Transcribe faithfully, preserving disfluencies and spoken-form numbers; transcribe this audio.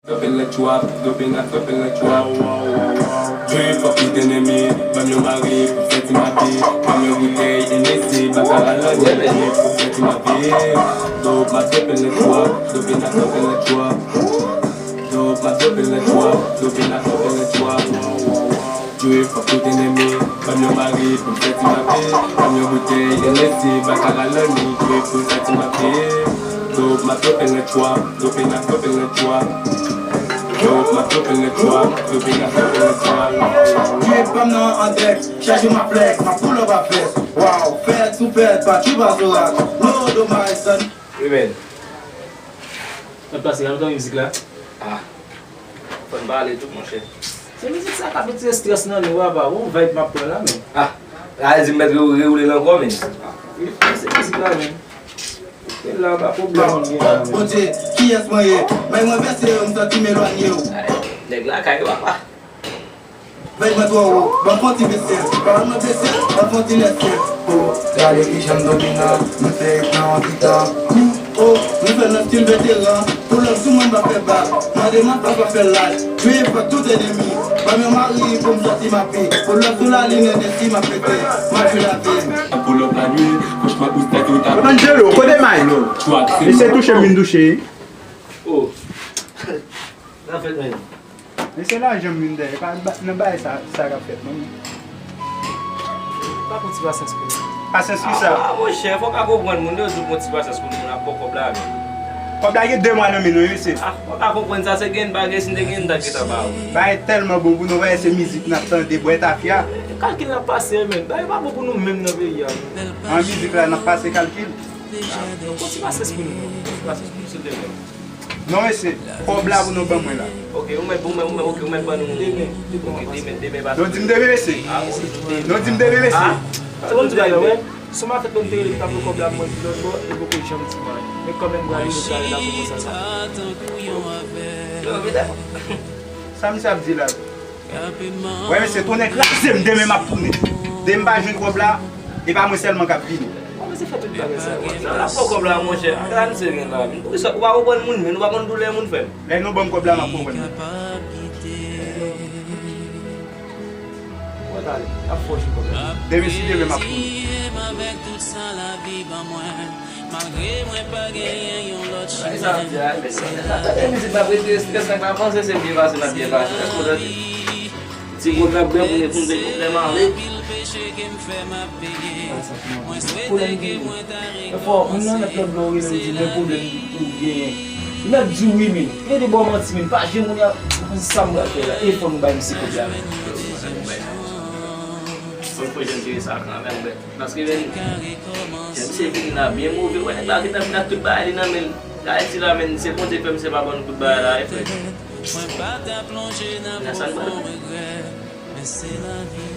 Dope in the trap, dope in the, dope in the trap. Drip up with enemy, ban m yon mari pou fè ti mapi. Ban m yon boutèy Hennessy, baka la lòni, pou fè ti mapi. Dope, ma dope in the trap, dope in the, dope in the trap. Dope, ma dope in the trap, dope in the, dope in the trap. Drip up with enemy, ban m yon mari pou fè ti mapi. Ban m yon boutèy Hennessy, baka la lòni, drip pou fè ti mapi. Dope, ma dope in the trap, dope in the, dope in the trap. Yo, ma dope in the trap, dope in the, dope in the trap. Drip pa m nan andèks, chaje ma flex, ma pull up a vès. Wow, fèt sou fèt, pa tchoubazoura, no domay, son. Wi, men. Sa k pase, an tande mizik la? Ah, fò n pale tou, monchè. Se mizik sa k ap retire strès nan nou, papa. Bon vibe m ap pran la, men. Ah, la, di m mèt re-, rewoule l ankò, men. Ah, wi, se mizik la, men. Bondye, kiyès mwen ye? Bay mwen vèse yo, m santi m elwanye yo. Nèg lakay yo apa. Vèy mwen twò wo, ban m fon ti bese. Pawòl mwen blese, ban m fon ti lese. Oh, gade kijan m dominan, m fè nan gitan. Oh, mwen fè nan stil veteran. Pou lòm sou mwen, m pa fè bak. Mande m anfas, pa fè laj. Drip pa tout enemi. Ban m yon mari pou m sòti mapi. Pou lòm sou lalin, enesi m ap pete. M ap jwe lavi. Pull up la nuit, franchement, ou stèt ou ta. Angelo, kote Milo? Misye touche m, vin touche. Oh. Nan fèt menm. Men se lajan m vin dèyè, pa ba-, nan bagay sa, sa k ap fèt non. Pa pran ti pasyans pou nou. Pasyans ki sa? Ah, monchè, fò w ka konprann moun yo, di w pran ti pasyans pou nou, n ap ba w kòb la, men. Kòb la gen de mwa nan men nou, wi, mesye. Ah, fò w ka konprann sa, se gen bagay, si n te gen, n ta gentan ba ou. Bagay tèlman bon pou nou, wè, se mizik n ap tande, bwè tafya. Kalkil n ap pase, men. Bagay pa bon pou nou menm nan peyi a, men. An mizik la, n ap pase kalkil. Pran ti pasyans pou nou, non. Pran ti pasyans pou nou, silvouplè. Non, mesye, kòb la pou nou ban mwen la. Ok, ou mèt, ou mèt, ou mèt, ok, ou mèt ban nou. Demen, demen. Ok, demen, demen, pa. Nou di m demen, mesye. Ah, wi, demen. Nou di m demen, mesye. Ah, se bon, ti bagay, wè. Si w makèt mwen te rele pou ta pran kòb la, mwen di lòt bò, li poko janm di m anyen. Men kanmenm, m prale, m prale la pou mwen sa, sa. Yo, vide. Sa misye ap di la? Wè, mesye, tonnè kraze m, demen m ap tounen. Demen m pa jwenn kòb la, e pa mwen sèlman k ap vini. Kòman se fè tout bagay sa yo? Sa la pran kòb la, monchè. Gade misye gen la. Poukisa ou pa konprann moun, men ou pa konn doulè moun fè m. Lè nou ban m kòb la, m ap konprann. Mwen t ale, ap fò jwe kòb la. Demen si Dye vle m ap tounen. Malgre mwen pa genyen yon lòt chimè. Sa ap di a, men sa, sa tande mizik la, prete strès, nèg la panse se byen pase, n ap byen pase. Èske w tande? Ti kontak byen pou nou, pou nou te konplèman ale. Anpil peche ke m fè m ap peye. Mwen swete ke mwen ta rekonpanse. Fò moun nan mèt lòt bò rele l di men pwoblèm ou genyen. Li mèt di w wi, men. Li mèt di bò manti, men. Pa jwe moun y ap konn sa m pral fè la. E fò nou bay misye kòb la, men. Fò n fò jan n jere sa kanmenm, men. Paske, men, jan misye vini la byen move, wè, nèg la gentan vin ak tout bagay li nan men l. Ayiti la, men, se Bondye k fè misye pa ban nou tout bagay la, wi, frè. Mwen pa ta plonje nan pwofon regrè, men se lavi.